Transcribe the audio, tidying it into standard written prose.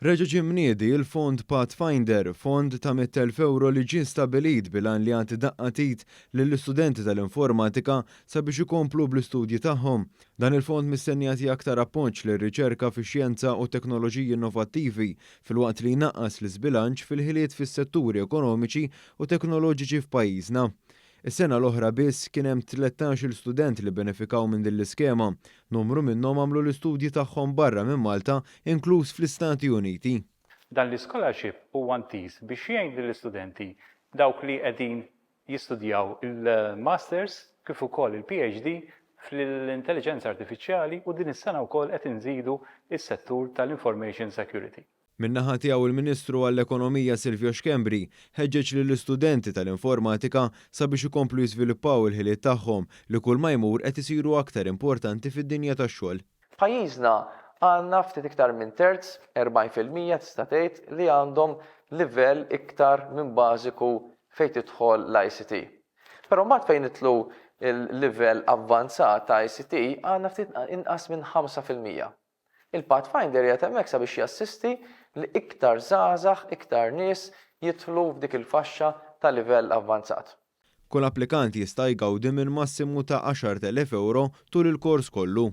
Reġa' ġie mniedi l-Fond Pathfinder, fond ta' €100,000 li ġie stabbilit bil-għan li jagħti daqqa t'id lill-istudenti tal-informatika sabiex ikomplu bl-istudji tagħhom. Dan il-fond mistenni jagħti aktar appoġġ lir-riċerka fix-xjenza u teknoloġiji innovattivi filwaqt li jnaqqas l-iżbilanċ fil-ħiliet fis-setturi ekonomiċi u teknoloġiċi f'pajjiżna. Is-sena l-oħra biss kien hemm 13-il student li benefikaw minn din l-iskema. Numru minnhom għamlu l-istudji tagħhom barra minn Malta, inkluż fl-Istati Uniti. Dan l-ischolarship huwa intiż biex jgħin lill-istudenti, dawk li qegħdin jistudjaw il-Masters kif ukoll il-PhD fl-Intelliġenza Artifiċjali u din is-sena wkoll qed inżidu s-settur tal-Information Security. Min-naħa tiegħu, il-Ministru għall-Ekonomija Silvio Schembri ħeġġeġ lill-istudenti tal-informatika sabiex ikomplu jiżviluppaw il-ħiliet tagħhom li kull ma jmur qed isiru aktar importanti fid-dinja tax-xogħol. F'pajjiżna għandna ftit iktar minn terz, 40% tista' tgħid, li għandhom livell iktar minn bażiku fejn tidħol l-ICT. Però mbagħad fejn nidħlu l-livell avvanzat ta' ICT għandna ftit inqas minn 5%. Il-Pathfinder qiegħed hemmhekk sabiex jassisti li iktar żgħażagħ, iktar nies jidħlu f'dik il-faxxa ta' livell avvanzat. Kull applikant jista' jgawdi minn massimu ta' €10,000 tul il-kors kollu.